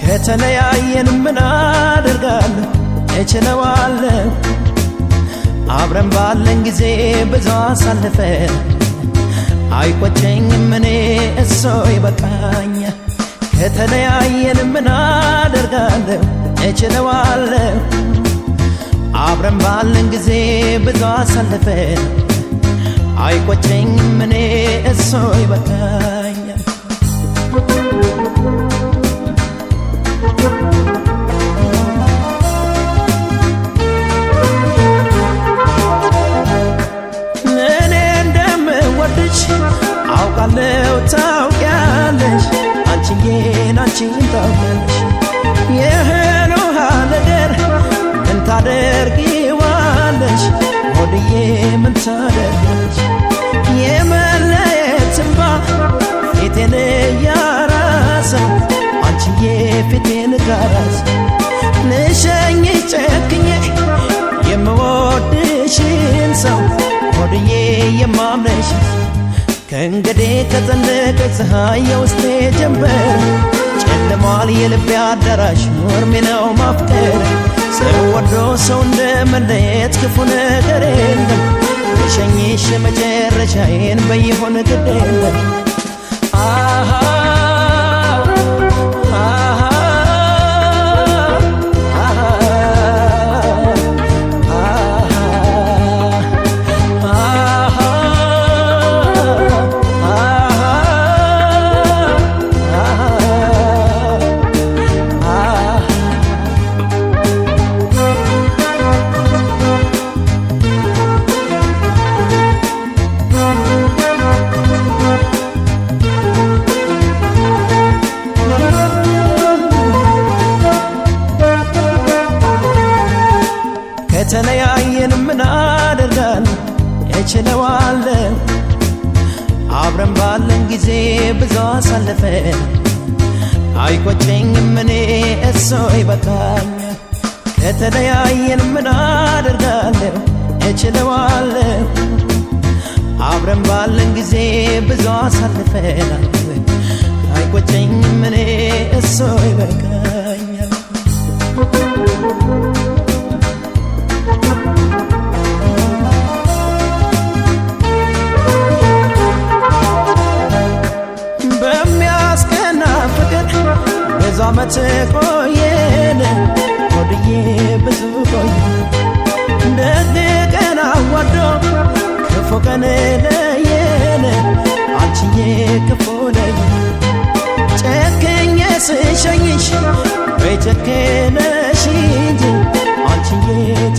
ከተለያየን ምን አደርጋለሁ እችለዋለሁ አብረን ባለን ጊዜ ብዙ አሳልፈን አይቆጨኝም እኔ እሱ ይበቃኛል። ከተለያየን ምን አደርጋለሁ እችለዋለሁ አብረን ባለን ጊዜ ብዙ አሳልፈን አይቆጨኝም እኔ እሱ ይበቃኛል። እኔ እንደምወድሽ አውቃለሁ ታውቂያለሽ አንቺዬን አንቺን ታውቂያለሽ የእህል ውሃ ነገር ምን ታደርጊዋለሽ ሆድዬ ምን ታደርጊዋለሽ የመለየት እንባ ፊቴን እያራሰው አንቺዬ ፊቴን ካራሰ ልሸኝሽ ጨክኜ የምወድሽን ሰው ሆድዬ የማምነሽ ከእንግዲህ ከጠለቀች ፀሐይ የውስጤ ጀንበር ጨልሟል የልቤ አዳራሽ ኖርሜ ነው ማፍቀር ሰው ወዶ ሰው እንደመለየት ክፉ ነገር የለም ልሸኝሽ መጨረሻዬን በይሆን ግድ የለም አሃ አሃ ከተለያየን ምን አደርጋለሁ እችለዋለሁ አብረን ባለን ጊዜ ብዙ አሳልፈን አይቆጨኝም እኔ እሱ ይበቃኛል። ከተለያየን ምን አደርጋለሁ እችለዋለሁ አብረን ባለን ጊዜ ብዙ አሳልፈናል አይቆጨኝም እኔ እሱ ይበቃኛል። በሚያስቀና ፍቅር ብዙ ዓመት ቆየን ሆድዬ ብዙ ቆየ ደግ ቀን አዋዶ ክፉ ቀን ለየን አንቺዬ ክፉ ለየን ጨክኜ ስሸኝሽ ወይ ጨክነሽ እንጂ አንቺዬ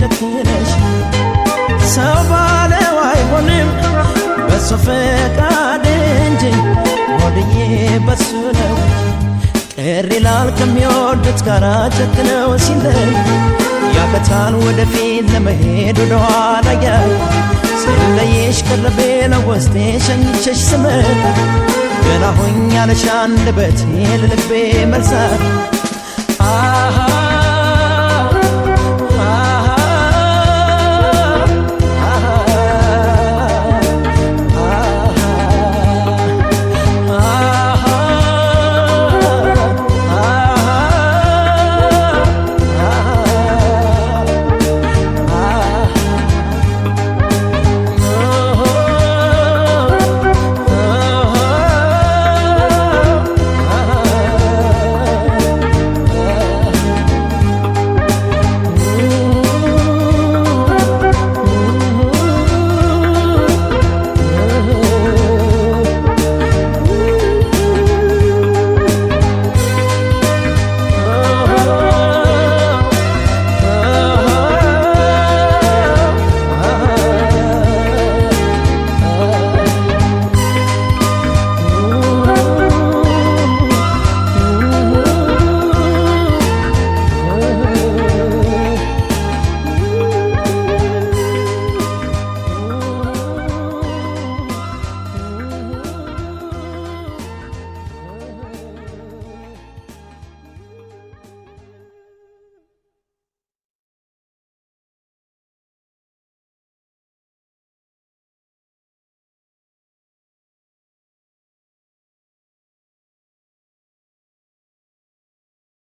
ጨክነሽ ሰው ባለው አይሆንም በሱ ፈቃድ እንጂ ሆድዬ በሱ ነው ቅር ይላል ከሚወዱት ጋራ ጨክነው ሲለይ ያቅታል ወደፊት ለመሄድ ወደኋላ ያይ ስለይሽ ቅርቤ ነው ውስጤ ሸኝቼሽ ስመጣ ገና ሆኝ ያለሽ አንደበቴ ለልቤ መልሳት አሃ